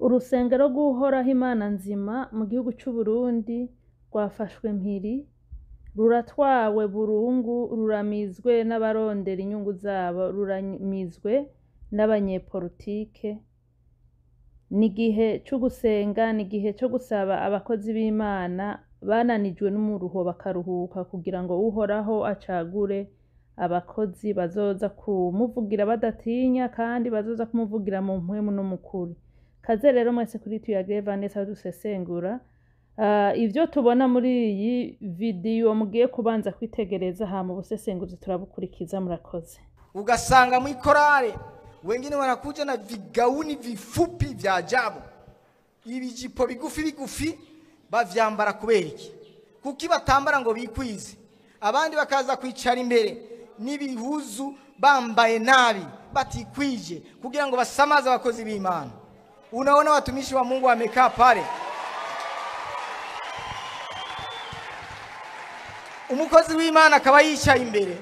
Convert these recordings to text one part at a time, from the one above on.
Urusengero rw'Uhoraho Imana nzima mu gihugu c'Uburundi rwafashwe mpiri, ruratwawe burungu, ruramizwe n'abarondera inyungu zabo, ruramizwe n'abanyepolitike. Ni igihe co gusenga, ni igihe co gusaba abakozi b'Imana bananijwe n'umuruho bakaruhuka kugira ngo Uhoraho acagure abakozi bazoza kumuvugira badatinya kandi bazoza kumuvugira mu mpwemu no mu kuri. Kaze rero mwese kuri Tuyagire Vanessa aho dusesengura ivyo tubona muri iyi vidiyo mugiye kubanza kwitegereza, hama ubusesenguzi turabukurikiza. Murakoze. Ugasanga mwikorale wengine wanakuja na vigauni vifupi vya ajabu, ibijipo bigufi bigufi bavyambara kubera iki? Kuki batambara ngo bikwize? Abandi bakaza kwicara imbere n'ibihuzu bambaye nabi batikwije kugira ngo basamaze abakozi b'Imana. Unaona watumishi wa Mungu wamekaa pale, umukozi w'Imana akaba yicaye imbere,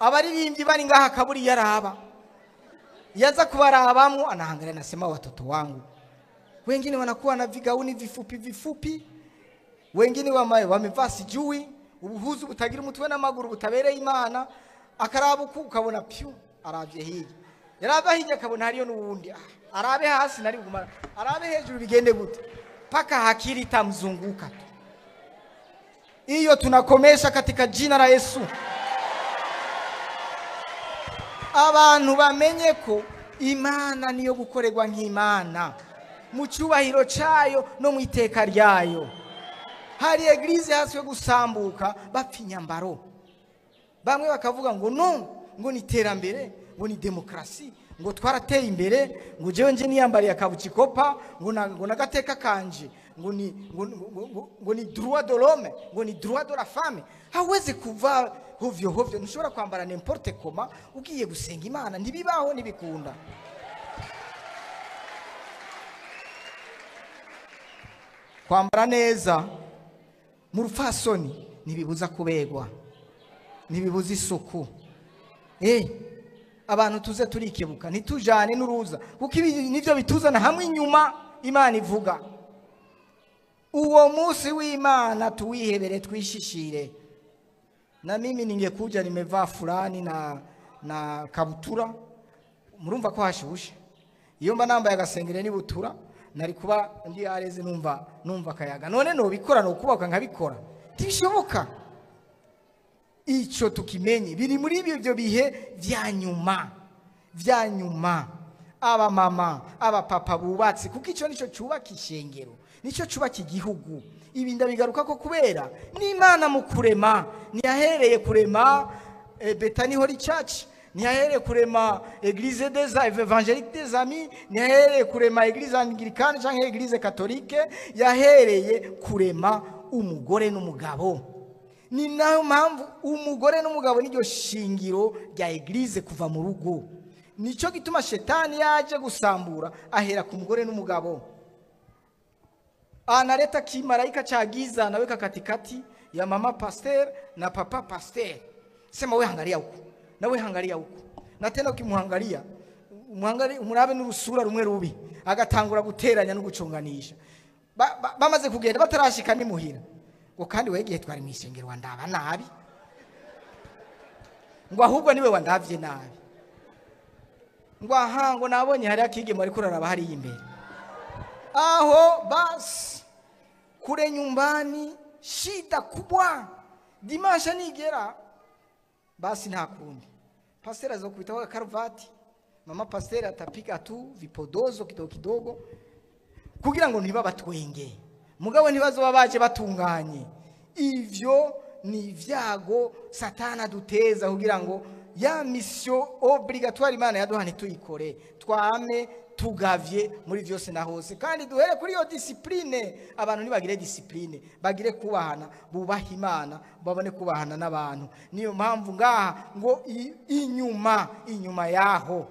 abaririmbyi bari ngaha akaburi yaraba yaza kubarabamwo, anaangalia nasema, watoto wangu. Wengine wanakuwa na vigauni vifupi vifupi, wengine wamevaa sijui ubuhuzu butagira umutwe n'amaguru butabereye Imana, akaraba uku ukabona pyu aravye hirya, yaraba hirya akabona hariyo n'uwundi, arabe hasi nari kugumana, arabe hejuru bigende gute, paka hakiri itamzunguka tu. Iyo tunakomesha katika jina la Yesu. Abantu bamenye ko Imana niyo gukorerwa nk'Imana mu cyubahiro cyayo no mu iteka ryayo. Hari eglise hasi yo gusambuka bapfa inyambaro, bamwe bakavuga ngo no, ngo ni iterambere, ngo ni demokrasi, ngo twarateye imbere, ngo jewe nje niyambariye akabucikopa, ngo ngo nagateka kanje, ngo ni ngo ni droit de l'homme, ngo ni droit de la femme. Hawezi kuva hovyo hovyo, ntushobora kwambara n'importe comment ugiye gusenga Imana, ntibibaho, ntibikunda. Kwambara neza mu rupfasoni ntibibuza kubegwa, ntibibuza isuku. Abantu tuze turikebuka, ntitujane n'uruza, kuko ibi nivyo bituzana hamwe inyuma. Imana ivuga uwo munsi w'Imana tuwihebere, twishishire. Na mimi ningekuja nimevaa fulani na kabutura, murumva ko hashushe. Iyo mba nambaye agasengere n'ibutura nari kuba ndi areze, numva akayaga. None nobikora nokubaka nkabikora, ntibishoboka. Ico tukimenye biri muri ibyo bihe vya nyuma, vya nyuma. Aba mama, aba papa bubatse, kuko ico nico cubaka ishengero, nico cubaka igihugu. Ibi ndabigaruka ko kubera n'Imana mu kurema ntiyahereye kurema Bethany Holy Church, ntiyahereye kurema Eglise des Evangeliques des Amis, ntiyahereye kurema Eglise Anglicane canke Eglise Catholique, yahereye kurema umugore n'umugabo. Ni nayo mpamvu umugore n'umugabo niryo shingiro rya Eglise kuva mu rugo. Nico gituma shetani yaje gusambura ahera ku mugore n'umugabo. Analeta kimaraika cha giza, anaweka katikati ya mama pasteur na papa pasteur. Sema we angalia huku, na we angalia huku. Na tena ukimwangalia, umwangalie umurabe n'urusura rumwe rubi, agatangura guteranya no gucunganisha. Bamaze kugenda batarashika ni muhira. Ngo kandi wegiye twari mwishengero wandaba nabi. Ngo ahubwo niwe wandavye nabi. Ngo aha ngo nabonye hari akigemo ariko uraraba hari imbere. Aho basi kure nyumbani shida kubwa. Dimanche nigera basi nta kundi. Pastor azokubita karuvati, mama pastor atapika tu vipodozo kidogo kidogo kugira ngo ntibabatwenge. Mugabo ntibazoba baje batunganye. Ivyo ni ivyago Satana duteza kugira ngo ya mission obligatoire Imana yaduha ntituyikore, twame tugavye muri vyose na hose. Kandi duhere kuri iyo discipline. Abantu ntibagire discipline, bagire kubahana, bubaha Imana, babone kubahana n'abantu. Niyo mpamvu ngaha ngo inyuma yaho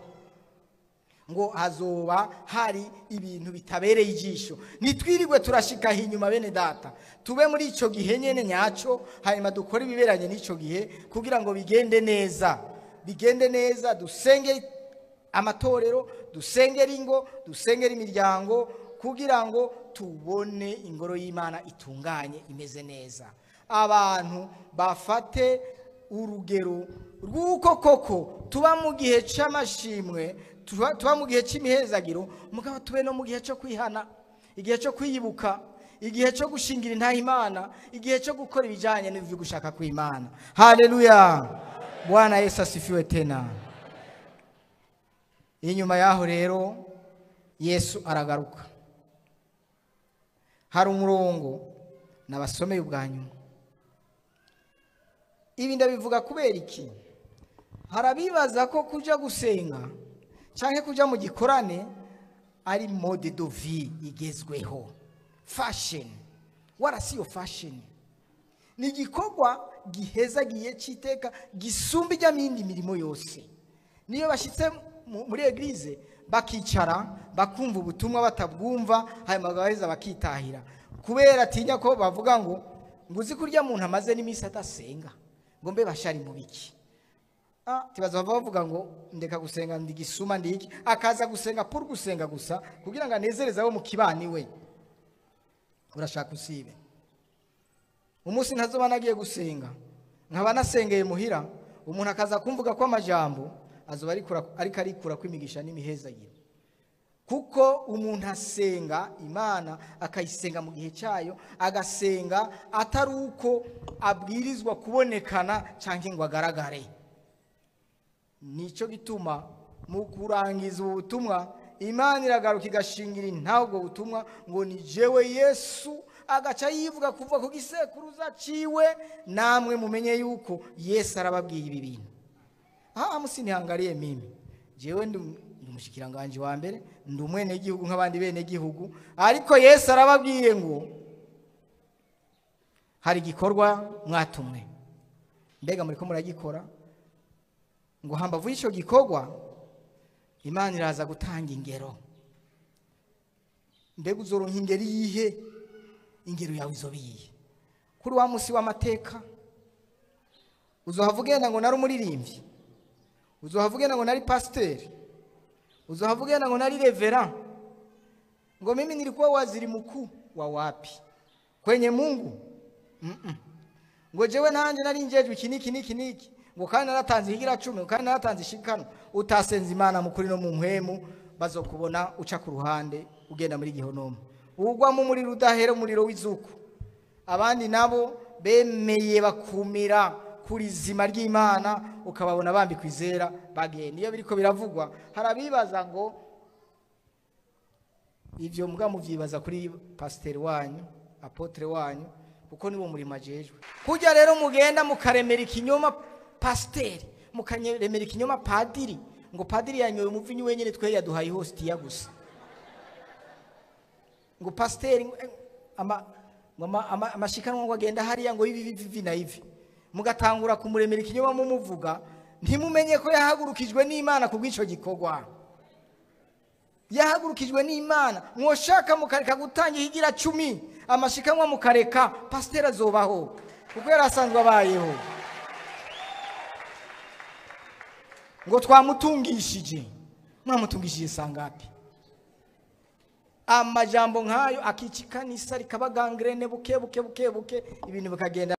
ngo hazoba hari ibintu bitabereye ijisho. Nitwirirwe turashika inyuma bene data, tube muri ico gihe nyene nyaco, hanyuma dukore ibiberanye n'ico gihe kugira ngo bigende neza, bigende neza. Dusenge amatorero, dusengere ingo, dusengere imiryango, kugira ngo tubone ingoro y'Imana itunganye imeze neza. Abantu bafate urugero rw'uko koko tuba mu gihe c'amashimwe, tuba mu gihe c'imihezagiro, mugabo tube no mu gihe cyo kwihana, igihe cyo kwiyibuka, igihe cyo gushingira intahe Imana, igihe cyo gukora ibijanye n'ivyo gushaka kw'Imana. Haleluya, Bwana Yesu asifiwe tena. Inyuma yaho rero Yesu aragaruka. Hari umurongo nabasomeye ubwa nyuma. Ibi ndabivuga kubera iki? Harabibaza ko kuja gusenga canke kuja mu gikorane ari mode de vie igezweho, fashion. Wala siyo fashion, ni igikorwa gihezagiye c'iteka gisumba ijya mindi mirimo yose. Niyo bashitse muri eglise bakicara bakumva ubutumwa batabwumva, hanyuma bagaheza bakitahira, kubera atinya ko bavuga ngo nguzi kurya muntu amaze n'iminsi adasenga, ngo mbe bashari mu biki. Tibaza bava bavuga ngo ndeka gusenga ndigisuma ndiki, akaza gusenga pour gusenga gusa kugira ngo anezereze abo mu kibani we. Urashaka usibe umunsi ntazoba nagiye gusenga, nkaba nasengeye muhira, umuntu akaza kumvuga ko amajambo azoba ariko arikura kwimigisha n'imihezagiro. Kuko umuntu asenga Imana akayisenga mu gihe cyayo, agasenga atari uko abwirizwa kubonekana canke ngo agaragare. Nico gituma mu kurangiza ubutumwa Imana iragaruka igashingira intahe ubwo butumwa ngo ni jewe Yesu, agaca yivuga kuva ku gisekuruza ciwe, namwe mumenye yuko Yesu arababwiye ibi bintu. Aha musinihangariye mimi, jewe ndi umushikiranganje wa mbere, ndi umwenegihugu nk'abandi benegihugu, ariko Yesu arababwiye ngo hari igikorwa mwatumwe, mbega muriko muragikora. Ngo hambavu y'ico gikorwa Imana iraza gutanga ingero. Mbega uzoronka ingero iyihe? Ingero yawe izoba iyihe? Kuri wa musi w'amateka uzohava ugenda ngo nari umuririmbyi, uzohava ugenda ngo nari pasiteri, uzohava ugenda ngo nari reverend, ngo mimi nilikuwa waziri mkuu wa wapi kwenye Mungu? Ngo jewe nanje nari njejwe iki niki niki niki, ngo kandi naratanze igira 10, ngo kandi naratanze ishikano. Utasenze Imana mukuri no mu mpwemu, bazokubona uca ku ruhande ugenda muri gihonomo, ugwa mu muriro udahera, umuriro w'izuku. Abandi nabo bemeye bakumira kuri zima ry'Imana, ukababona bambikwa izera bagenda. Iyo biriko biravugwa harabibaza ngo ivyo mbwa muvyibaza kuri pasiteri wanyu, apotre wanyu, kuko niwo murimo ajejwe. Kujya rero mugenda mukaremera ikinyoma pasiteri, mukaremera ikinyoma padiri, ngo padiri yanyoye umuvinyu wenyene twe yaduhaye hostiya gusa, ngo pasiteri amashikanwa ngo agenda hariya ngo ibi ibi na ibi, mugatangura kumuremera ikinyoma mumuvuga, ntimumenye ko yahagurukijwe n'Imana kubw'ico gikorwa. Yahagurukijwe n'Imana. Mwoshaka mukareka gutanga igira 10, amashikanwa mukareka, pasiteri azobaho kuko yarasanzwe abayeho. Ngo twamutungishije, mwamutungishije sangapi? Amajambo nkayo akica ikanisa rikaba gangrene buke buke buke buke, ibintu bikagenda.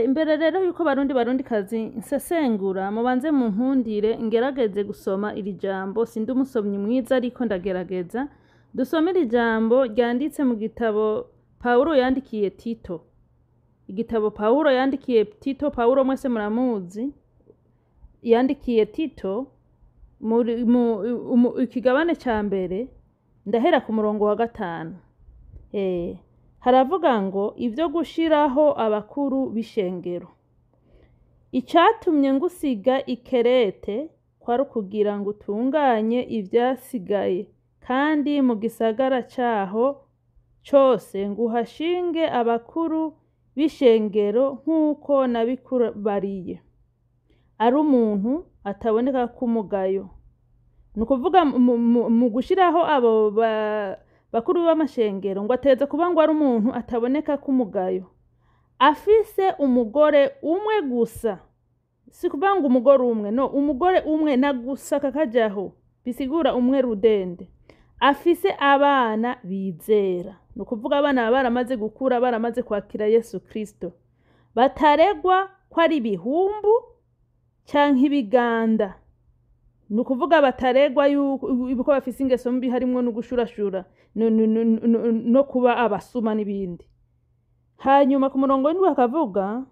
Imbere rero yuko barundi barundi kazi nsesengura, mubanze munkundire ngerageze gusoma iri jambo. Sindi umusomyi mwiza ariko ndagerageza. Dusome iri jambo ryanditse mu gitabo Paulo yandikiye Tito. Igitabo Paulo yandikiye Tito, Paulo mwese muramuzi, yandikiye Tito mu ikigabane ca mbere, ndahera ku murongo wa 5. Haravuga ngo ivyo gushiraho abakuru b'ishengero. Icatumye ngusiga ikerete kwari ukugira ngo utunganye ivyasigaye, kandi mu gisagara caho cose nguhashinge abakuru b'ishengero nk'uko nabikubariye. Ari umuntu ataboneka k'umugayo. Ni ukuvuga mu gushiraho abo bakuru b'amashengero ngo ateze kuba ngo ari umuntu ataboneka k'umugayo, afise umugore umwe gusa. Si kuvuga ngo umugore umwe, no umugore umwe na gusa kakajaho, bisigura umwe rudende, afise abana bizera. Ni ukuvuga abana baba baramaze gukura, baramaze kwakira Yesu Kristo, bataregwa ko ari ibihumbu canke ibiganda. Ni ukuvuga bataregwa yuko ko bafise ingeso mbi, harimwo no gushurashura no kuba abasuma n'ibindi. Hanyuma ku murongo w'indwi hakavuga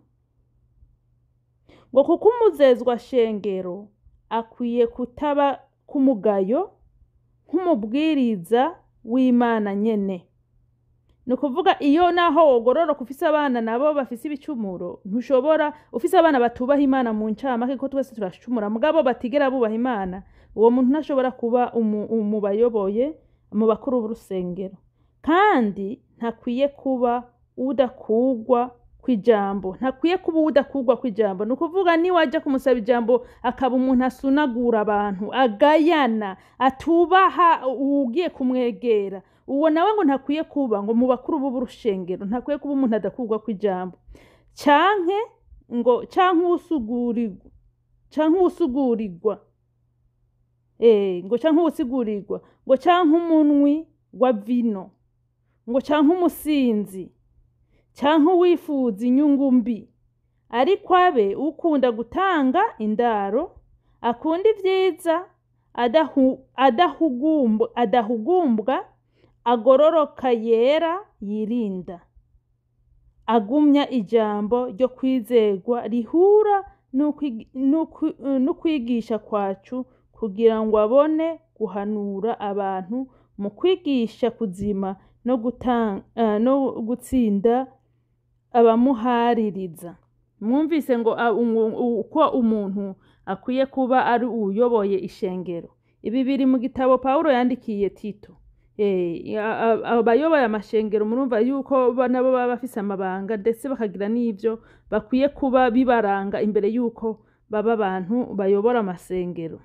ngo: "Kuko umuzezwa shengero akwiye kutaba k'umugayo nk'umubwiriza w'Imana nyene." Ni ukuvuga iyo naho wogororoka ufise abana nabo bafise ibicumuro, ntushobora, ufise abana batubaha Imana, mu ncamake ko twese turacumura, mugabo batigera bubaha Imana, uwo muntu ntashobora kuba mu bayoboye, mu bakuru b'urusengero. Kandi ntakwiye kuba udakugwa kw'ijambo, ntakwiye kuba udakugwa kw'ijambo. Ni ukuvuga niwajya kumusaba ijambo akaba umuntu asunagura abantu, agayana, atubaha uwugiye kumwegera, uwo nawe ngo ntakwiye kuba ngo mu bakuru b'urushengero, ntakwiye kuba umuntu adakugwa kw'ijambo, canke ngo canke uwusugurirwa, ngo canke uwusigurirwa, ngo canke umunwi wa vino, ngo canke umusinzi, canke uwifuza inyungu mbi, ariko abe ukunda gutanga indaro, akunda ivyiza, adahugumbwa, agororoka, yera, yirinda, agumya ijambo ryo kwizerwa rihura n'ukwigisha kwacu, kugira ngo abone guhanura abantu mu kwigisha kuzima no gutsinda abamuhaririza. Mwumvise ngo uko umuntu akwiye kuba ari uwuyoboye ishengero. Ibi biri mu gitabo Pawulo yandikiye Tito. Abayoboye amashengero, murumva yuko nabo baba bafise amabanga, ndetse bakagira n'ivyo bakwiye kuba bibaranga imbere yuko baba abantu bayobora amasengero.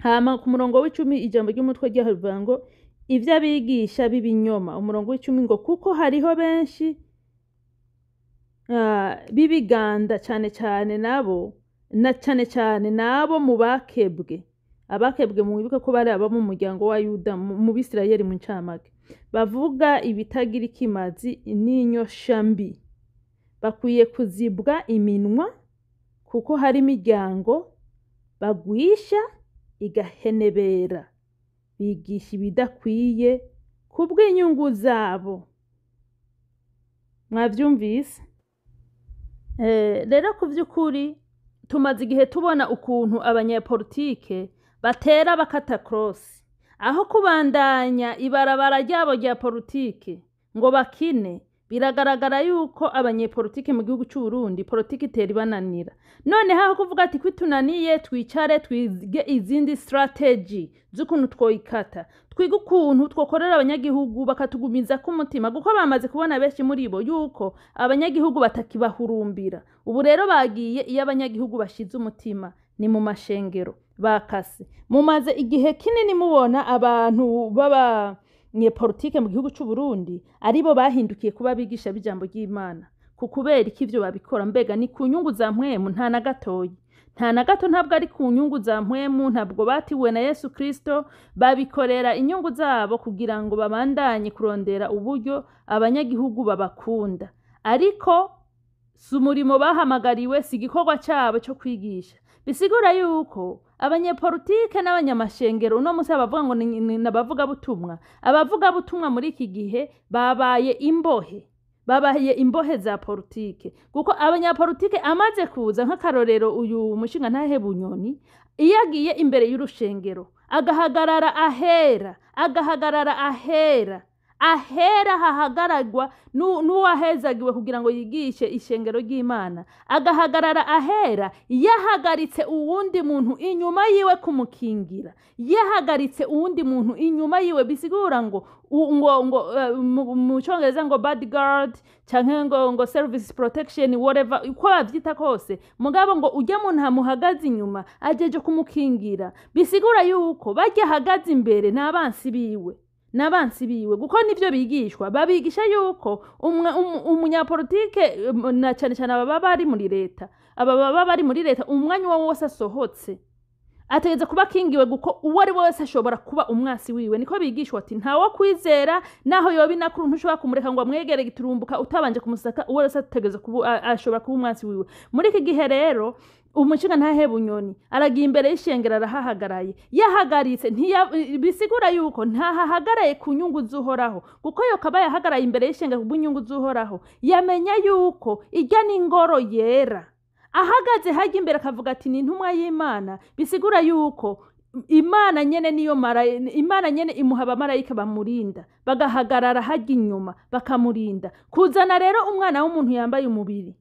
Hama ku murongo w'10, ijambo ry'umutwe ryavuga ngo ivyo abigisha b'ibinyoma. Umurongo w'10 ngo: "Kuko hariho benshi b'ibiganda, cane cane nabo na cane cane nabo mu bakebwe." Abakebwe, mwibuke ko bari abo mu muryango wa Yuda, mu Bisirayeli mu ncamake. "Bavuga ibitagira ikimazi n'inyosha mbi. Bakwiye kuzibwa iminwa, kuko hari imiryango bagwisha igahenebera, bigisha ibidakwiye kubw'inyungu zabo." Mwavyumvise? Rero ku vy'ukuri tumaze igihe tubona ukuntu abanyepolitike batera bakata cross, aho kubandanya ibarabara ryabo rya politike ngo bakine. Biragaragara yuko abanyepolitike mu gihugu c'u Burundi politike itera ibananira. Noneho aho kuvuga ati kwitunaniye, twicare twige izindi strategy z'ukuntu twoyikata, twige ukuntu twokorera abanyagihugu bakatugumiza k'umutima, kuko bamaze kubona benshi muri bo yuko abanyagihugu batakibahurumbira. Ubu rero bagiye iyo abanyagihugu bashize umutima, ni mu mashengero. Bakase mumaze igihe kinini mubona abantu b'abanyepolitike mu gihugu c'u Burundi aribo bahindukiye kuba abigisha b'ijambo ry'Imana. Ku kubera iki ivyo babikora? Mbega ni ku nyungu za mpwemu? Nta na gatoyi, nta na gato. Ntabwo ari ku nyungu za mpwemu, ntabwo batiwe na Yesu Kristo. Babikorera inyungu zabo kugira ngo babandanye kurondera uburyo abanyagihugu babakunda, ariko si umurimo bahamagariwe, si igikorwa cabo co kwigisha. Bisigura yuko abanyepolitike n'abanyamashengero uno munsi abavuga ngo ni abavugabutumwa, abavugabutumwa muri iki gihe babaye imbohe, babaye imbohe za politike, kuko abanyapolitike amaze kuza, nk'akarorero uyu mushinga ntahe Bunyoni, iyo agiye imbere y'urushengero agahagarara ahera, agahagarara ahera, ahera hahagararwa n'uwahezagiwe kugira ngo yigishe ishengero ry'Imana, agahagarara ahera, yahagaritse uwundi muntu inyuma yiwe kumukingira, yahagaritse uwundi muntu inyuma yiwe, bisigura ngo ngo mu Congereza ngo bodyguard canke ngo service protection, whatever uko bavyita kose, mugabo ngo ujya muntu amuhagaze inyuma ajeje kumukingira. Bisigura yuko barya ahagaze imbere n'abansi biwe. N'abansi biwe, kuko nivyo bigishwa. Babigisha yuko umunyapolitike, na cane cane aba baba bari muri leta, aba baba bari muri leta, umwanya uwo wose asohotse ategeza kuba akingiwe, kuko uwo ari we wese ashobora kuba umwasi wiwe. Niko bigishwa ati ntawo kwizera, naho yoba inakuru ntushobora kumureka ngo amwegere giturumbuka utabanje kumusaka. Uwo wese ategeza kuba ashobora kuba umwasi wiwe. Muri iki gihe rero, umushinga ntahe Bunyoni aragiye imbere y'ishengero, arahahagaraye, yahagaritse. Bisigura yuko ntahahagaraye ku nyungu z'Uhoraho, kuko yo kaba yahagaraye imbere y'ishengero ku bw'inyungu z'Uhoraho, yamenya yuko ijya n'ingoro yera. Ahagaze hajya imbere akavuga ati ni intumwa y'Imana, bisigura yuko Imana nyene niyo mara Imana nyene imuha abamarayika bamurinda, bagahagarara hajya inyuma bakamurinda. Kuzana rero umwana w'umuntu yambaye umubiri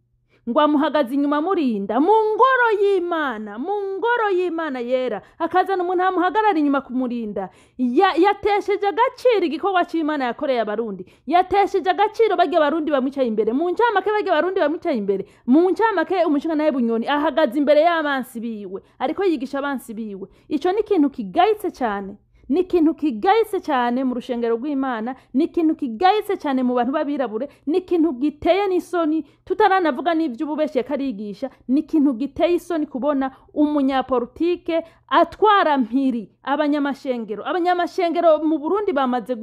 ngo amuhagaze inyuma amurinda mu ngoro y'Imana, mu ngoro y'Imana yera, akazana umuntu amuhagarara inyuma kumurinda, yatesheje agaciro igikorwa c'Imana yakoreye Abarundi, yatesheje agaciro barya Abarundi bamwicaye imbere. Mu ncamake, barya Abarundi bamwicaye imbere, mu ncamake, umushinga nawe Bunyoni ahagaze imbere y'abansi biwe, ariko yigisha abansi biwe. Ico ni ikintu kigayitse cane, ni ikintu kigayitse cyane mu rushengero rw'Imana, ni ikintu kigayitse cyane mu bantu b'abirabure, ni ikintu giteye n'isoni, tutaranavuga n'iby'ububeshi karigisha. Ni ikintu giteye isoni kubona umunyapolitike atwara mpiri abanyamashengero. Abanyamashengero mu Burundi bamaze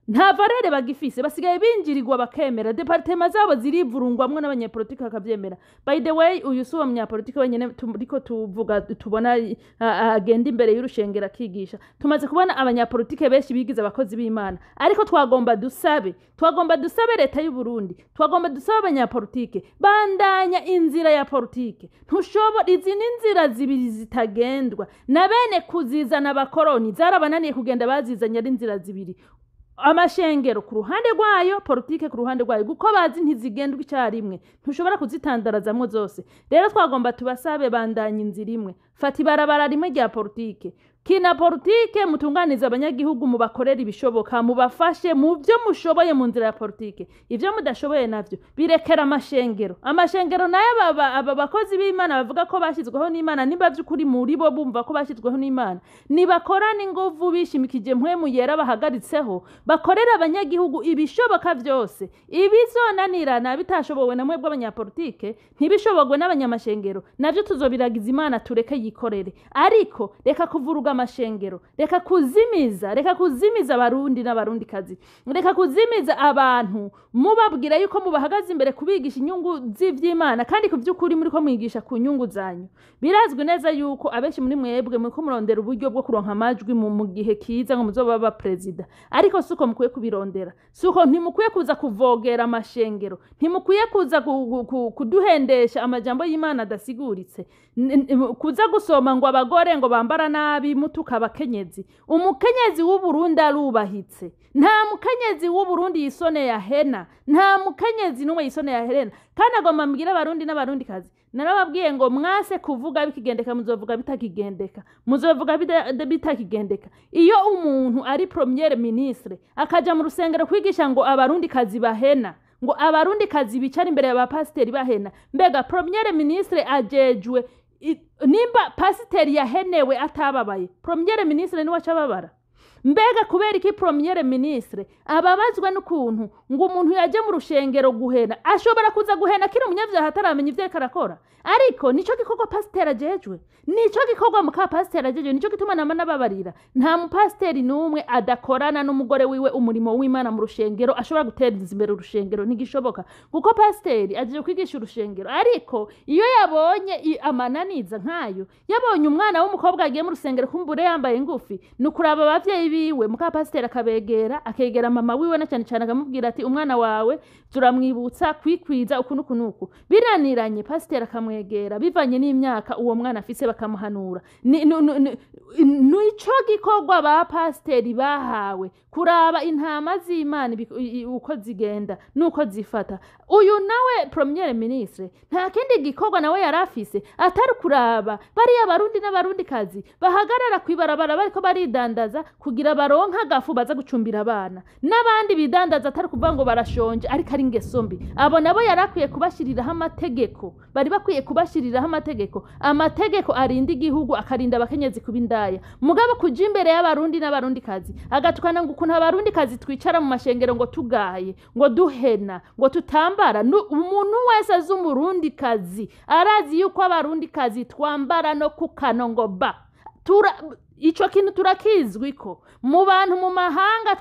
nta valeur bagifise, basigaye binjirirwa bakemera, départements zabo zirivurungwamwo n'abanyapolitike bakavyemera. By the way, uyu si uwo munyapolitike wenyene turiko tuvuga tubona agenda imbere y'urushengero akigisha. Tumaze kubona abanyapolitike benshi bigize abakozi b'Imana. Ariko twagomba dusabe leta y'u Burundi, twagomba dusabe abanyapolitike: bandanya inzira ya politike. Ntushobora, izi ni inzira zibiri zitagendwa na bene kuzizana. Abakoroni zarabananiye kugenda, bazizanye ari inzira zibiri, amashengero ku ruhande rwayo, politike ku ruhande rwayo, kuko bazi ntizigendwa icyarimwe, ntushobora kuzitandarazamwo zose. Rero twagomba tubasabe: bandanya inzira imwe, fata ibarabara rimwe rya politike, kina politike, mutunganize abanyagihugu, mubakorere ibishoboka, mubafashe mu byo mushoboye mu nzira ya politike. Ibyo mudashoboye navyo birekera amashengero. Amashengero nayo, aba bakozi b'Imana bavuga ko bashyizweho n'Imana, nimba by'ukuri muri bo bumva ko bashyizweho n'Imana, nibakorane inguvu bishimikije Mpwemu Yera bahagaritseho, bakorere abanyagihugu ibishoboka byose. Ibizonanirana, bitashobowe na mwebwe abanyapolitike, ntibishobogwe n'abanyamashengero, navyo tuzobiragiza Imana, tureke yikorere. Ariko reka kuvuruga amashengero, reka kuzimiza Abarundi n'Abarundikazi, reka kuzimiza abantu mubabwira yuko mubahagaze imbere kubigisha inyungu z'ivy'Imana, kandi ku vy'ukuri muriko mwigisha ku nyungu zanyu. Birazwi neza yuko abenshi muri mwebwe muriko murondera uburyo bwo kuronka amajwi mu gihe kiza ngo muzoba ba perezida. Ariko suko mukwiye kubirondera, suko. Ntimukwiye kuza kuvogera amashengero, ntimukwiye kuza kuduhendesha amajambo y'Imana adasiguritse. Kuza gusoma ngo abagore ngo bambara nabi, mutuka abakenyezi. Umukenyezi w'Uburundi arubahitse. Nta mukenyezi w'Uburundi yisone yahena, nta mukenyezi n'umwe yisone yahena. Kandi agomba mbwira Abarundi n'Abarundikazi, narababwiye ngo mwase kuvuga bikigendeka, muzovuga bitakigendeka, muzovuga bitakigendeka. Iyo umuntu ari premier ministre akaja mu rusengero kwigisha ngo Abarundikazi bahena, ngo Abarundikazi bicara imbere y'abapasiteri bahena, mbega premier ministre ajejwe nimba pasiteri yahenewe atababaye, premier ministre niwe acababara? Mbega kubera iki premier ministre ababazwa n'ukuntu ngo umuntu yaje mu rushengero guhena? Ashobora kuza guhena akiri umunyabyaha, ataramenya ivyo ariko arakora, ariko nico gikorwa pasiteri ajejwe, nico gikorwa muka pasiteri ajejwe. Nico gituma nama nababarira: nta mupasiteri n'umwe adakorana n'umugore wiwe umurimo w'Imana mu rushengero ashobora guteza imbere urushengero. Ntigishoboka, kuko pasiteri agiye kwigisha urushengero, ariko iyo yabonye amananiza nk'ayo, yabonye umwana w'umukobwa agiye mu rusengero kumbure yambaye ngufi, ni ukuraba abavyeyi biwe, muka pasiteri akabegera, akegera mama wiwe na cyane cyane, akamubwira ati: "Umwana wawe turamwibutsa kwikwiza uku n'uku n'uku." Biraniranye, pasiteri akamwegera bivanye n'imyaka uwo mwana afise, bakamuhanura. Nico gikorwa ba pasiteri bahawe, kuraba intama z'Imana uko zigenda n'uko zifata. Uyu nawe premier ministre nta kindi gikorwa nawe yari afise atari kuraba bariya Barundi n'Abarundikazi bahagarara kw'ibarabara bariko baridandaza kugira Kugira baronke agafu baza gucumbira abana. N'abandi bidandaza, atari kuvuga ngo barashonje, ariko ari ingeso mbi. Abo nabo yari akwiye kubashiriraho amategeko, bari bakwiye kubashiriraho amategeko, amategeko arinda igihugu, akarinda abakenyezi kuba indaya. Mugabo kuja imbere y'Abarundi n'Abarundikazi agatukana ngo ukuntu Abarundikazi twicara mu mashengero, ngo tugaye, ngo duhena, ngo tutambara. Umuntu wese azi Umurundikazi arazi yuko Abarundikazi twambara no kukano ngo ba tura. Ico kintu turakizwi ko mu bantu mu mahanga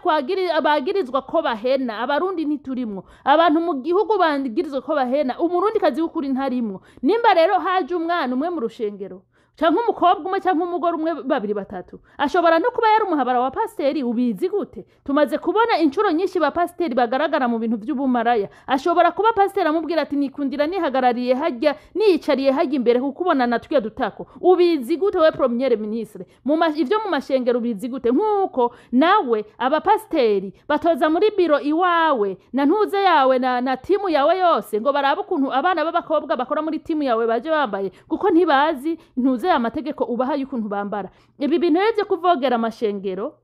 bagirizwa ko bahena, Abarundi ntiturimwo. Abantu mu gihugu bagirizwa ko bahena, Umurundikazi w'ukuri ntarimwo. Nimba rero haje umwana umwe mu rushengero, canke umukobwa umwe, canke umugore umwe, babiri, batatu, ashobora no kuba yari umuhabara wa pasiteri. Ubizi gute? Tumaze kubona inshuro nyinshi ba pasiteri bagaragara mu bintu vy'ubumaraya. Ashobora kuba pasiteri amubwira ati: "Nikundira nihagarariye hajya, niyicariye hajya imbere, kuko ubona natwe dutako." Ubizi gute we, premier ministre? Ivyo mu mashengero ubizi gute? Nk'uko nawe abapasiteri batoza muri biro iwawe na ntuze yawe na timu yawe yose ngo barabe ukuntu abana b'abakobwa bakora muri timu yawe baje bambaye, kuko ntibazi ntuze amategeko ubaha y'ukuntu bambara. Ibi bintu rero vyo kuvogera amashengero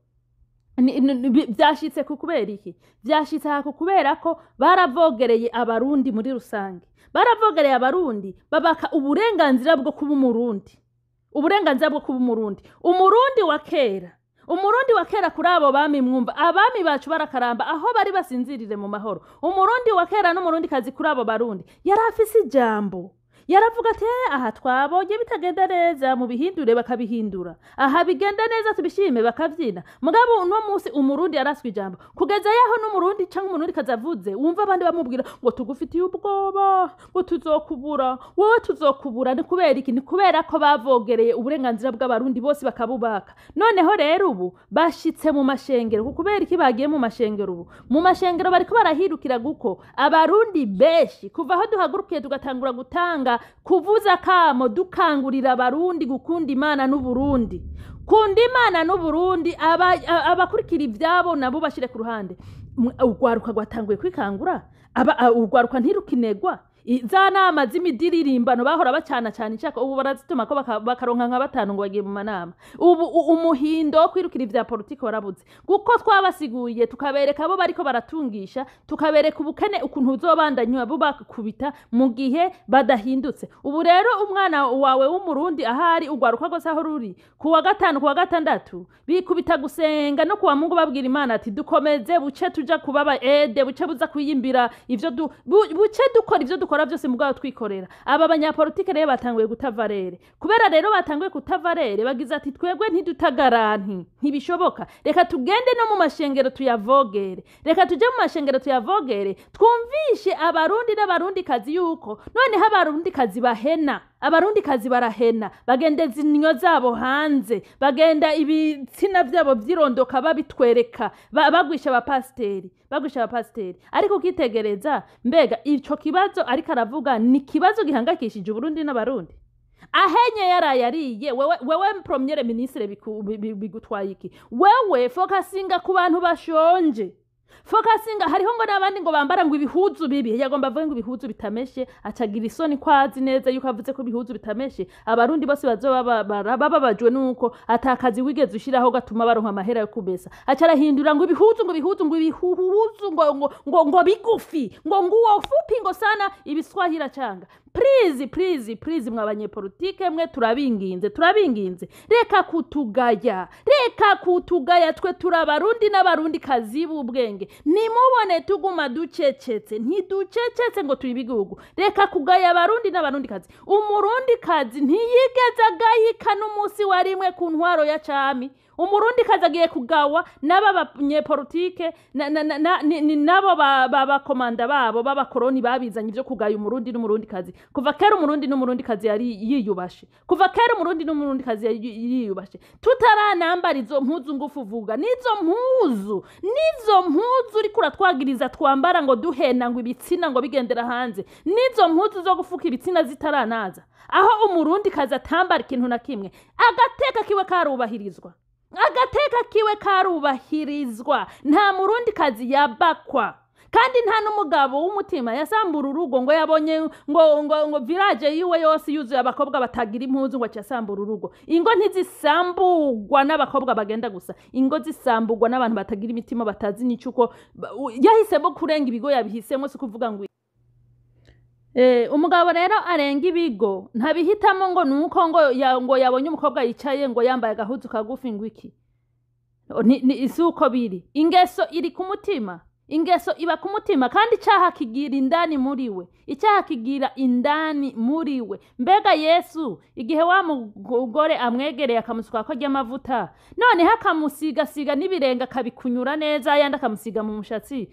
vyashitse ku kubera iki? Vyashitse aha ku kubera ko baravogereye Abarundi muri rusange, baravogereye Abarundi, babaka uburenganzira bwo kuba Umurundi, uburenganzira bwo kuba Umurundi. Umurundi wa kera, Umurundi wa kera, kuri abo bami mwumva, abami bacu barakaramba aho bari, basinzirire mu mahoro. Umurundi wa kera n'Umurundi kazi kuri abo Barundi yari afise ijambo, yaravuga ati: "Eh, aha twabonye bitagenda neza, mubihindure," bakabihindura. "Aha bigenda neza, tubishime," bakavyina. Mugabo uno munsi Umurundi yaraswe ijambo kugeza yaho n'Umurundi canke Umurundi kazavuze, wumva abandi bamubwira ngo: "Tugufitiye ubwoba, ngo tuzokubura wowe, tuzokubura." Ni kubera iki? Ni kubera ko bavogereye uburenganzira bw'Abarundi bose bakabubaka. Noneho rero ubu bashitse mu mashengero. Ku kubera iki bagiye mu mashengero? Ubu mu mashengero bariko barahirukira guko Abarundi benshi, kuva aho duhagurukiye tugatangura gutanga, kuvuza kamo, dukangurira Abarundi gukunda Imana n'Uburundi, kunda Imana n'Uburundi, abakurikira ivyabo nabo bashire ku ruhande. Urwaruka rwatanguye kwikangura. Urwaruka ntirukinegwa. Za nama z'imidiririmbano bahora bacana cyane ishaka, ubu barazituma ko bakaronka nka batanu ngo bagiye mu manama. Ubu umuhindo wo kwirukira ivya politiki warabuze, kuko twabasiguriye, tukabereka abo bariko baratungisha, tukabereka ubukene ukuntu buzobandanywa bubakubita mu gihe badahindutse. Ubu rero umwana wawe w'Umurundi ahari, urwaruka rwose aho ruri, ku wa gatanu, ku wa gatandatu bikubita gusenga, no kuwa Mungu babwira Imana ati: "Dukomeze buce tuja kuba aba ede, buce buza kwiyimbira ivyo buce dukora ivyo dukora byose mugabo twikorera." Aba banyapolitike rero batanguye gutavarere. Kubera rero batanguye kutavarere, bagize ati: "Twebwe ntidutagaranti, ntibishoboka, reka tugende no mu mashengero tuyavogere, reka tuje mu mashengero tuyavogere, twumvishe Abarundi n'Abarundikazi yuko noneho Abarundikazi bahena." Abarundikazi barahena, bagendeza inyo zabo hanze, bagenda ibitsina vyabo vyirondoka, babitwereka, bagwisha abapasiteri, bagwisha abapasiteri. Ariko ukitegereza, mbega ico kibazo ariko aravuga ni ikibazo gihangayikishije Uburundi n'Abarundi? Ahenye yaraye ariye. Wewe premier ministre, bigutwaye iki? Wewe fokasinga ku bantu bashonje, fokasinga. Hariho ngo n'abandi ngo bambara ngo ibihuzu bibi, yagomba avuge ngo ibihuzu bitameshe, acagira isoni ko azi neza yuko avuze ko ibihuzu bitameshe Abarundi bose bazoba bababajwe nuko atakazi wigeze ushiraho gatuma baronka amahera yo kumesa. Aca arahindura ngo ibihuzu, ngo ibihuzu, ngo ibihuzu, ngo bigufi, ngo nguo fupi, ngo sana ibiswahili acanga. Please, please, please, mwa banyepolitike mwe, turabinginze, turabinginze, reka kutugaya, reka kutugaya. Twe turi Abarundi n'Abarundi kazi b'ubwenge. Nimubone tuguma ducecetse, ntiducecetse ngo turi ibihugu. Reka kugaya Abarundi n'Abarundi kazi. Umurundi kazi ntiyigeze agayika n'umunsi wa rimwe ku ntwaro ya cami. Umurundi kazi agiye kugawa n'aba banyepolitike nabo bakomanda babo b'abakoroni babizanye ivyo kugaya Umurundi n'Umurundi kazi. Kuva kera Umurundi n'Umurundi kazi yari yiyubashe, kuva kera Umurundi n'Umurundi kazi yari yiyubashe, tutaranambara izo mpuzu ngufu vuga. Nizo mpuzu uriko uratwagiriza twambara ngo duhena, ngo ibitsina ngo bigendera hanze, nizo mpuzu zo gufuka ibitsina zitaranaza, aho Umurundi kazi atambara ikintu na kimwe, agateka kiwe karubahirizwa, agateka kiwe karubahirizwa. Nta Murundi kazi yabakwa. Kandi nta n'umugabo w'umutima yasambura urugo ngo yabonye ngo village yiwe yose yuzuye abakobwa batagira impuzu ngo acasambura urugo. Ingo ntizisambugwa n'abakobwa bagenda gusa, ingo zisambugwa n'abantu batagira imitima, batazi n'ico uko yahisemo kurenga ibigo, yabihisemo. Si kuvuga ngo umugabo rero arenga ibigo ntabihitamo ngo nuko ngo yabonye umukobwa yicaye ngo yambaye agahuzu kagufi ngo iki. Ni si uko biri. Ingeso iri ku mutima, ingeso iba ku mutima, kandi icyaha kigira indani muri we, icyaha kigira indani muri we. Mbega Yesu igihe wa mugore amwegereye akamusuka ko amavuta, noneho akamusigasiga n'ibirenge, akabikunyura neza, ayandi akamusiga mu mushatsi,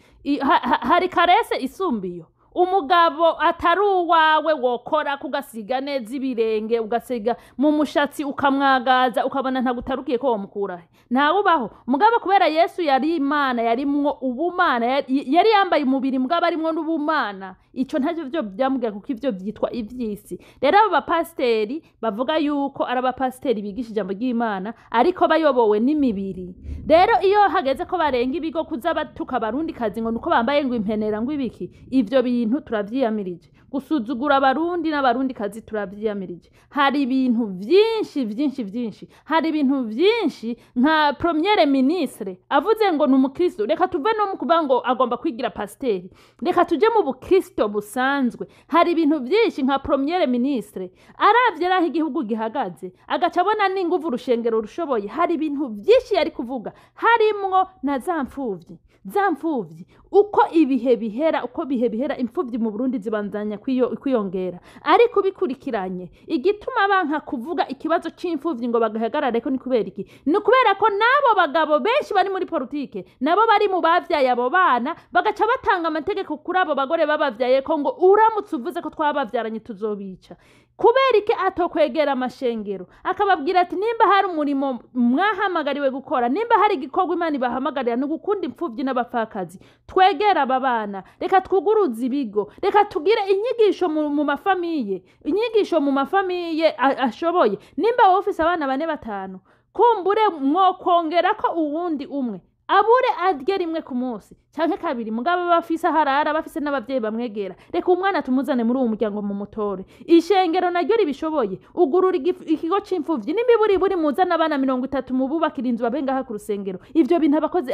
hari caresse isumbiyo? Umugabo atari uwawe wokora kugasiga neza ibirenge, ugasiga mu mushatsi, ukamwagaza, ukabona ntagutarukiye, ko wamukurahe? Ntawubaho. Mugabo kubera Yesu yari Imana, yarimwo ubumana, yari yambaye umubiri mugabo arimwo n'ubumana, ico ntacyo vyo byamubwira, kuko ivyo vyitwa ivy'isi. Rero abo bapasiteri bavuga yuko ari abapasiteri bigisha ijambo ry'Imana ariko bayobowe n'imibiri, rero iyo hageze ko barenga ibigo kuza batuka Abarundi kazi ngo nuko bambaye ngo impenera ngo ibiki, ivyo bintu turavyiyamirije. Gusuzugura Abarundi n'Abarundi kazi turavyiyamirije. Hari ibintu vyinshi vyinshi vyinshi, hari ibintu vyinshi. Nka premier ministre avuze ngo ni umukristo, reka tuve no mu kuvuga ngo agomba kwigira pasiteri, reka tuje mu bukristo busanzwe. Hari ibintu vyinshi, nka premier ministre aravye aho igihugu gihagaze, agaca abona n'inguvu urushengero rushoboye, hari ibintu vyinshi yari kuvuga, harimwo na za mfuvyi. Za mfuvyi, uko ibihe bihera, uko bihe bihera, imfuvyi mu Burundi zibandanya kwiyongera. Ariko bikurikiranye, igituma banka kuvuga ikibazo c'imfuvyi ngo bagahagarare ko ni kubera iki? Ni kubera ko n'abo bagabo benshi bari muri politike nabo bari mu bavyaye abo bana, bagaca batanga amategeko kuri abo bagore babavyaye ko ngo uramutse uvuze ko twabavyaranye tuzobica. Kubera iki atokwegera amashengero akababwira ati nimba hari umurimo mwahamagariwe gukora, nimba hari igikorwa Imana ibahamagarira, ni ugukunda imfuvyi n'abapfakazi, twegera aba bana, reka twuguruze ibigo, reka tugire inyigisho mu mafamille, inyigisho mu mafamille ashoboye. Nimba wowe ufise abana bane, batanu, kumbure mwokongera ko uwundi umwe abure arye rimwe ku munsi canke kabiri, mugabo bafise aho arara, bafise n'abavyeyi bamwegera, reka umwana tumuzane muri uwo muryango mu mutore. Ishengero naryo ribishoboye, ugurura ikigo c'imfuvyi n'imiburiburi, muzana abana 30, mu bubakira inzu, babe ngaha ku rusengero. Ivyo bintu abakozi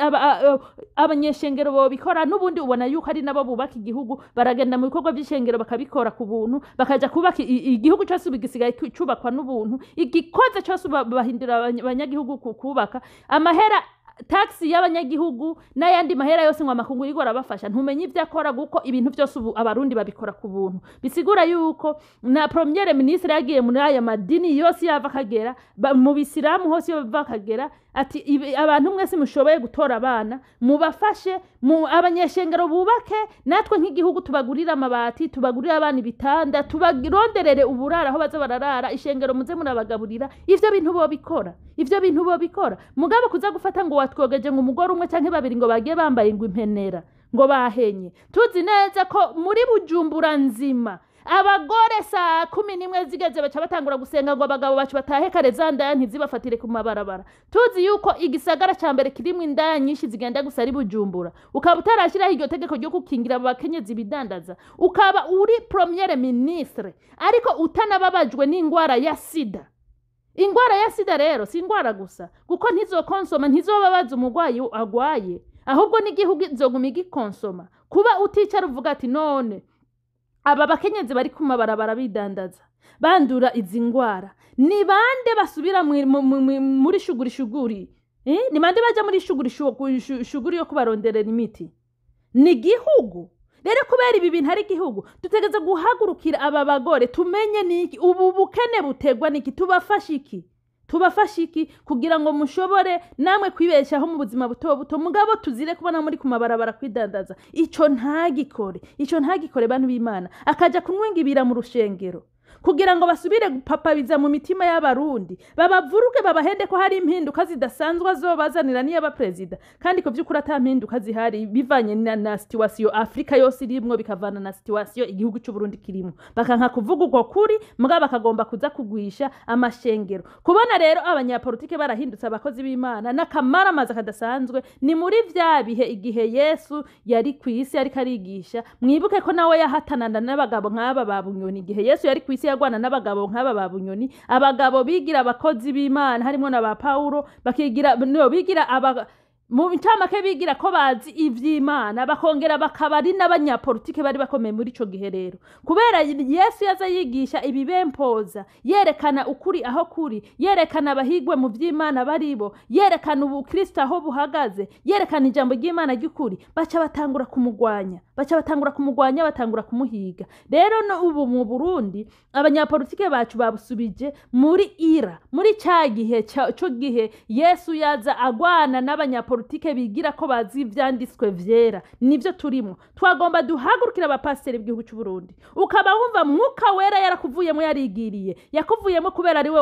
abanyeshengero bobikora. N'ubundi ubona yuko ari nabo bubaka igihugu, baragenda mu bikorwa vy'ishengero bakabikora ku buntu, bakaja kubaka igihugu cose. Ubu gisigaye cubakwa n'ubuntu, igikoze cose bahindura abanyagihugu kubaka amahera, taxe y'abanyagihugu n'ayandi mahera yose ngo amakungu yigora arabafasha. Ntumenye ivyo akora, kuko ibintu vyose ubu Abarundi babikora ku buntu. Bisigura yuko na premier ministre yagiye muri aya madini yose yava akagera, mu bisilamu hose yava akagera, ati abantu mwese mushoboye gutora abana mubafashe, mu abanyeshengero bubake, natwe nk'igihugu tubagurire amabati, tubagurire abana ibitanda, tubaronderere uburara aho baza bararara, ishengero muze murabagaburira. Ivyo bintu bobikora, ivyo bintu bobikora. Mugabo kuza gufata ngo watwogeje ngo umugore umwe canke babiri ngo bagiye bambaye ngo impenera ngo bahenye, tuzi neza ko muri Bujumbura nzima abagore saa 11 zigeze baca batangura gusenga ngo abagabo bacu batahe kare, za ndaya ntizibafatire ku mabarabara. Tuzi yuko igisagara ca mbere kirimwo indaya nyinshi zigenda gusa ari Bujumbura, ukaba utarashyiraho iryo tegeko ryo gukingira abo bakenyezi bidandaza, ukaba uri premier ministre ariko utanababajwe n'ingwara ya sida. Ingwara ya sida rero si ingwara gusa, kuko ntizokonsoma, ntizobabaza umurwayi agwaye, ahubwo n'igihugu izoguma igikonsoma. Kuba uticara uvuga ati none aba bakenyezi bari ku mabarabara bidandaza bandura izi ngwara ni bande? Basubira muri shuguri shuguri, eh? Ni bande baja muri shuguri shuguri yo kubaronderera imiti? Ni igihugu. Rero kubera ibi bintu ari igihugu, dutegereza guhagurukira aba bagore, tumenye niki ubu bukene butegwa niki, tubafashe iki, tubafashe iki kugira ngo mushobore namwe kwibeshaho mu buzima buto buto, mugabo tuzire kubona muri ku mabarabara kwidandaza. Ico ntagikore, ico ntagikore, bantu b'Imana. Akaja kunwingibira mu rushengero. kugira ngo basubire gupapabiza mu mitima y'Abarundi, babavuruge, babahende ko hari impinduka zidasanzwe azobazanira niyo aba perezida, kandi ku vy'ukuri ata mpinduka zihari, bivanye na situation Afrika yose irimwo, bikavana na situation igihugu c'Uburundi kirimwo. Bakanka kuvuga uko kuri, mugabo bakagomba kuza kugwisha amashengero. Kubona rero abanyapolitike barahindutse abakozi b'Imana n'akamaramaza kadasanzwe, ni muri vya bihe igihe Yesu yari ku isi ariko arigisha. Mwibuke ko nawe yahatanana n'abagabo nk'aba ba Bunyoni. Igihe Yesu yari ku isi yagwana n'abagabo nk'aba ba Bunyoni, abagabo bigira abakozi b'Imana, harimo na ba Paulo, bakigira no bigira aba mu ncamake bigira ko bazi ivy'Imana, bakongera bakaba ari n'abanyapolitike bari bakomeye muri ico gihe. Rero kubera Yesu yaza yigisha ibibempoza, yerekana ukuri aho kuri, yerekana abahigwe mu vy'Imana baribo, yerekana ubukristo aho buhagaze, yerekana ijambo ry'Imana ry'ukuri, baca batangura kumugwanya, baca batangura kumugwanya, batangura kumuhiga. Rero no ubu mu Burundi abanyapolitike bacu babusubije muri ira muri ca gihe co gihe Yesu yaza agwana n'abanyapolitike bigira ko bazi ivyanditswe vyera. Nivyo turimo. Twagomba duhagurukira abapasiteri b'igihugu c'u Burundi. Ukaba wumva Mwuka Wera yarakuvuyemo, yarigiriye, yakuvuyemo kubera ari we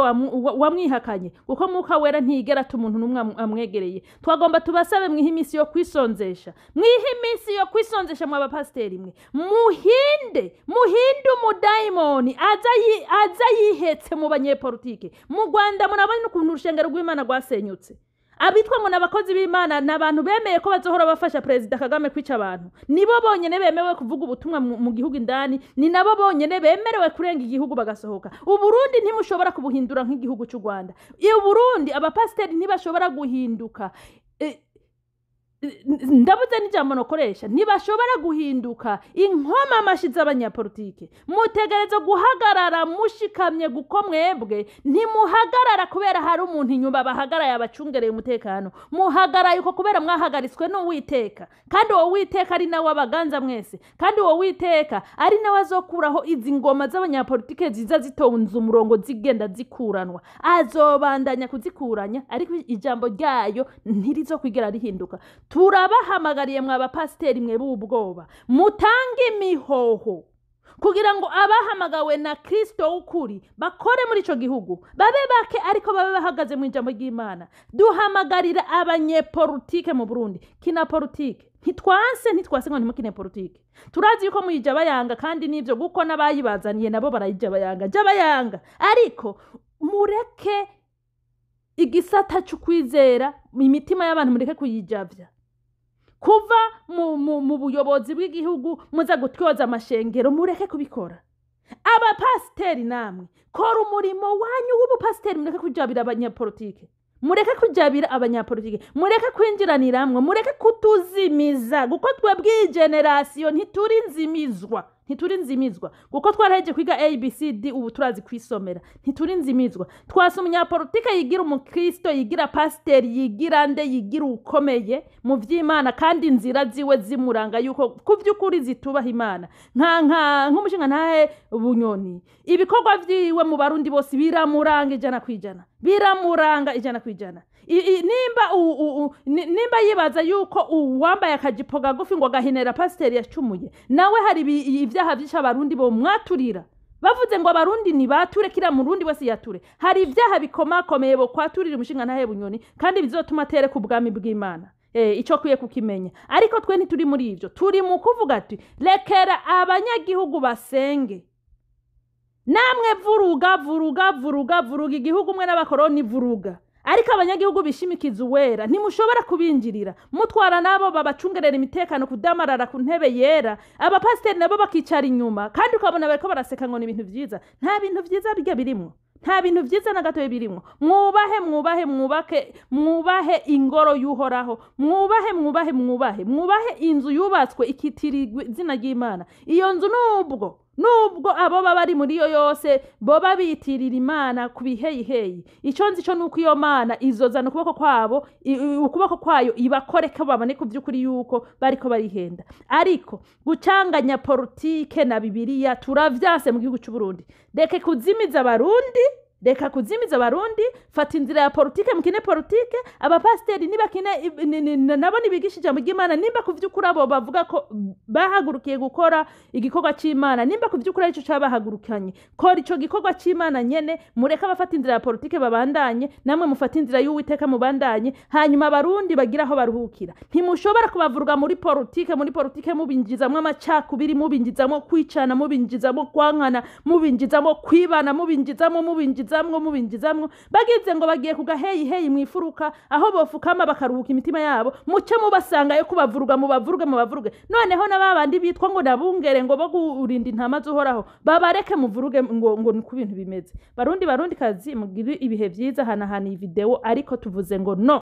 wamwihakanye, kuko Mwuka Wera ntiyigera ata umuntu n'umwe amwegereye. Twagomba tubasabe mwihe iminsi yo kwisonzesha, mwihe iminsi yo kwisonzesha mwa bapasiteri mwe, muhinde, muhinde umudayimoni aza yihetse mu banyepolitike. Mu Rwanda murabona ukuntu urushengero rw'Imana rwasenyutse. Abitwa ngo n'abakozi b'Imana ni abantu bemeye ko bazohora bafasha Perezida Kagame kwica abantu. Nibo bonyene bemewe kuvuga ubutumwa mu gihugu indani, ni nabo bonyene bemerewe kurenga igihugu bagasohoka. Uburundi ntimushobora kubuhindura nk'igihugu c'u Rwanda. Uburundi abapasiteri ntibashobora guhinduka. Ndabuze n'ijambo nokoresha, ntibashobora guhinduka inkoma amashi z'abanyapolitike. Mutegereza guhagarara mushikamye, guko mwebwe ntimuhagarara kubera hari umuntu inyuma bahagaraye abacungereye umutekano. Muhagaraye uko kubera mwahagaritswe n'Uwiteka, kandi uwo Witeka ari nawe abaganza mwese, kandi uwo Witeka ari nawe azokuraho izi ngoma z'abanyapolitike ziza zitonze umurongo zigenda zikuranwa. Azobandanya kuzikuranya, ariko ijambo ryayo ntirizokwigera rihinduka. Turabahamagariye mwa bapasiteri mwe b'ubwoba, mutange imihoho kugira ngo abahamagawe na Kristo w'ukuri bakore muri ico gihugu, babe bake ariko babe bahagaze mu ijambo ry'Imana. Duhamagarira abanyepolitike mu Burundi, kina politike. Ntitwanse, ntitwase ngo ntimukine politike. Turazi yuko muyija bayanga, kandi n'ivyo guko n'abayibazaniye nabo barayija bayanga, ja bayanga, ariko mureke igisata c'ukwizera, imitima y'abantu mureke kuyijavya. Kuva mu buyobozi bw'igihugu muza gutyoza amashengero, mureke kubikora. Abapasiteri namwe kora umurimo wanyu w'ubupasiteri, mureke kujabira abanyapolitike, mureke kujabira abanyapolitike, mureke kwinjiraniramwe, mureke kutuzimiza, kuko twebwe iyi generasiyo ntituri nzimizwa, ntituri nzimizwa, kuko twaraheje kwiga ABCD, ubu turazi kwisomera. Ntituri nzimizwa. Twasa umunyapolitike yigira umukristo, yigira pasiteri, yigira nde, yigira ukomeye mu vy'Imana, kandi inzira ziwe zimuranga yuko ku vy'ukuri zitubaha Imana. Nk'umushinga ntahe Bunyoni, ibikorwa vyiwe mu Barundi bose biramuranga 100%, biramuranga 100%. Nimba yibaza yuko uwambaye akajipo kagufi ngo agahinera pasiteri yacumuye, nawe hari ivyaha vyinshi Abarundi bo mwaturira. Bavuze ngo Abarundi nibature, kira murundi wese yature. Hari ivyaha bikomakomeye bo kwaturira umushinga ntahe Bunyoni, kandi bizotuma atere ku bwami bw'Imana. Ico kwiye kukimenya. Ariko twe ntituri muri ivyo, turi mu kuvuga ati rekera abanyagihugu basenge. Namwe vuruga, vuruga, vuruga, vuruga igihugu mwe n'abakoroni vuruga, ariko abanyagihugu bishimikiza uwera ntimushobora kubinjirira mutwara nabo babacungerera imitekano kudamarara ku ntebe yera, abapasiteri nabo bakicara inyuma, kandi ukabona bariko baraseka ngo ni ibintu vyiza. Nta bintu vyiza bijya birimwo, nta bintu vyiza na gatoya birimwo. Mwubahe, mwubahe, mwubake, mwubahe ingoro y'Uhoraho, mwubahe, mwubahe, mwubahe, mwubahe inzu yubatswe ikitirirwa izina ry'Imana. Iyo nzu nubwo abo baba bari muri yo yose boba bitirira Imana ku biheyiheyi, ico nzi co nuko iyo Mana izozana ukuboko kwabo, ukuboko kwayo ibakoreka babone ku vy'ukuri yuko bariko barihenda. Ariko gucanganya politike na Bibiliya turavyanse mu gihugu c'u Burundi. Reke kuzimiza Abarundi, Reka kuzimiza Abarundi. Fata inzira ya politike, mukine politike. Abapasiteri nibakine, nabo nibigisha ijambo ry'Imana. Nimba ku vy'ukuri abo bavuga ko bahagurukiye gukora igikorwa c'Imana, nimba ku vy'ukuri arico cabahagurukanye, kora ico gikorwa c'Imana nyene. Mureke abafata inzira ya politike babandanye, namwe mufate inzira y'Uwiteka mubandanye, hanyuma Abarundi bagira aho baruhukira. Ntimushobora kubavuruga muri politike, muri politike mubinjizamwo amacakubiri, mubinjizamwo kwicana, mubinjizamwo kwankana, mubinjizamwo kwibana, mubinjizamwo, mubinjizamwo, mubinjizamwo. Bagize ngo bagiye ku gaheyi heyi mwifuruka aho bofukama bakaruhuka imitima yabo, muce mubasangayo kubavuruga, mubavuruge, mubavuruge. Noneho na babandi bitwa ngo nabungere, ngo bo kurinda intama z'Uhoraho, babareke muvuruge ngo niko ibintu bimeze. Barundi, Barundi kazi, mugire ibihe vyiza. Hanahana iyi video, ariko tuvuze ngo no.